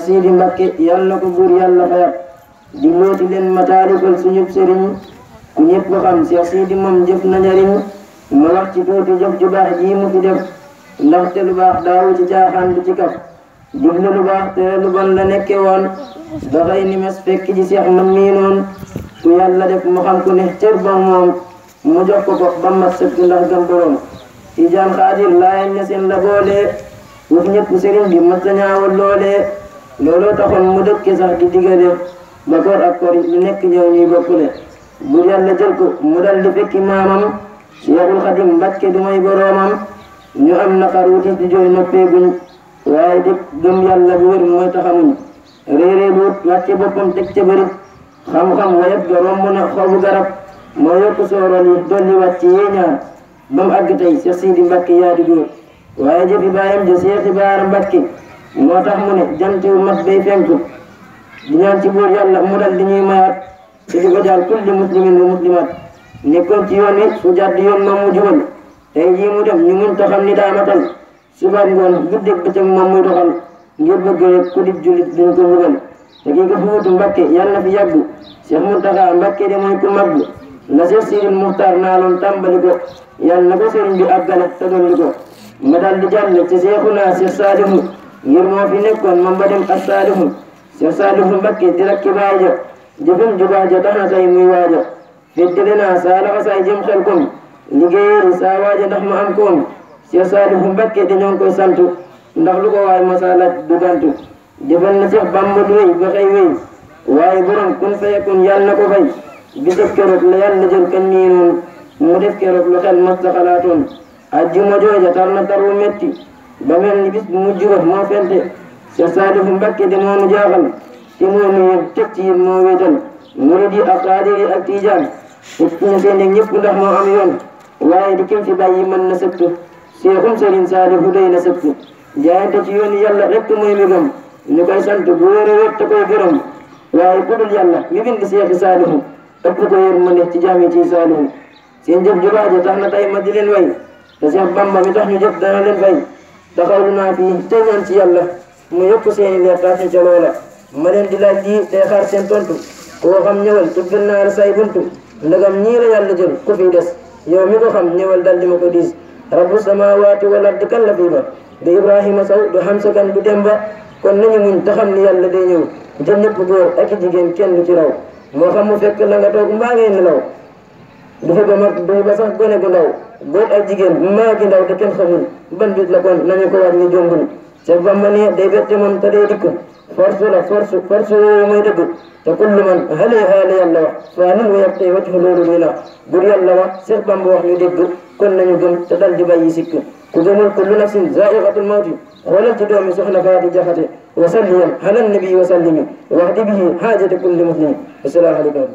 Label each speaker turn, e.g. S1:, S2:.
S1: Sidi Mbakke yàlla ko buur yàlla fayal di looti leen mataalikal suñu sëriñ ku ñëpp xam Cheikh Sidi moom jëf na njariñ ma wax ci tuuti jëf ju baax ji mu fi def ndaxte lu baax daawu ci caaxaan du ci kaf digle lu baax te lu bon la nekke woon dafay ni mes fekk ji Cheikh man mii noonu ku yàlla def mu xam ku ne cër ba moom mu jox ko ba mat sëkk ndax gëm borom Tijaan Xaadir Laayeen Ñaseen la boole wax ñëpp sëriñ bi mas la ñaawal loolee looloo taxoon mu dëkke sax di digale ba koor ak koor lu nekk ñëw ñuy bokkule bu yàlla jël ko mu dal di fekki maamam Seexul Xadim Mbakke du may boroomam ñu am naqar wuti di jooy noppeeguñ waaye di gëm yàlla bu wér mooy taxamuñ réeree buut wàcce boppam teg ca bërit xam-xam wayet ga romb na xobu garab moo yokk sooroon yi dolli wàcc yee ñaar ba mu àgg tey Seex Sidi Mbakke yaa di góor waaye jëfi baayam ja Seexi Baara Mbakke moo tax mu ne jant wu mat bay fenku di ñaan ci buur yàlla mu dal di ñuy mayaat te di ko jaal kulli muslimin wa muslimat nekkoon ci yoon wi su jàdd yoon moom mu jubal tey jii mu dem ñu mun ta xam ni daa matal suba ngoon guddeeg bëccëg moom muy doxal ngir bëgg rek ku di jullit duñ ko bëggal te kii ko fuutu Mbakke yàlla fi yàgg Cheikh Muntaxa Mbakke de mooy ku màgg la Cheikh Sidil Muxtaar naaloon tàmbali ko yàlla na ko sëriñ bi àggale te dolli ko ma dal di jàll ci Seexuna Cheikh Saalihu ngir moo fi nekkoon moom ba dem ak Saalihu Cheikh Saalihu Mbakke di rakki baay ja jëfam ju baax ja tax na tey muy waaja feddale naa saa laxasaay jëm xel kom liggéeyee saa waaja ndax ma am koom Cheikh Saalihu Mbakke di ñoo ngi koy sant ndax lu ko waay masalaaj du gantu jëfal na Cheikh Bamba du wéy ba xëy wéy waaye borom kun fayakun yàlla na ko fay bisab keroog la yàlla jël kañ nii noonu mu def keroog lu xel mas la xalaatoon ajjuma jooja tar na tar wu metti ba mel ni bis bu mujj ba moo fente Cheikh Saalihu Mbakke di moonu jaaxal te moo nu yëg teg ci yéen moo wéetal murid yi ak xaadir yi ak tijaan it na seen ñëpp ndax moo am yoon waaye di kim fi bàyyi mën na sëkk Seexum Sëriñ Saalihu doy na sëkk jaayante ci yoon yàlla rek mooy mbégam ñu koy sant bu wér a wér te koy gërëm waaye ku dul yàlla mi bind Seexi Saalihu ëpp ko yërmande ci jaam yi ci Saalihu seen jëf ju baax ja tax na tey ma di leen way te Seex Bamba mi tax ñu jëf dana leen fay taxawlu naa fii te ñaan ci yàlla mu yokk seeni leer tax ca loola ma leen di laaj lii tey xaar seen tontu koo xam ñëwal tubbil naa la say buntu ndagam ñii la yàlla jël ku fi des yow mi ko xam ñëwal dal di ma ko diis rabbu samawaati wal ardi kan la fii ba du Ibrahima Sow du Hamsa kan du Demba kon nañu muñ te xam ni yàlla day ñëw jël ñëpp góor ak i jigéen kenn du ci raw moo xam mu fekk la nga toog mbaa ngay nelaw du fa ba mag du ba sax gone gu ndaw góor ak jigéen maa gi ndaw te kenn xamul ban bit la kon nañu ko waat ni jombul Cheikh Bamba ne day bette moom te day dikk force la force woowu mooy dëgg te kullu man alayha la yàlla wax waa nun wa yabqi wajhu loolu luy la bur yàlla wax Cheikh Bamba wax ñu dégg kon nañu gëm te dal di bàyyi sikk ku gëmul kullu nafsin zaiqatul mawti xoolal ci doomi soxna Faati Jaxate wa salliyan ala nabi wa sallimi wax di bihi haajati kulli muslimin assalaamu aleykum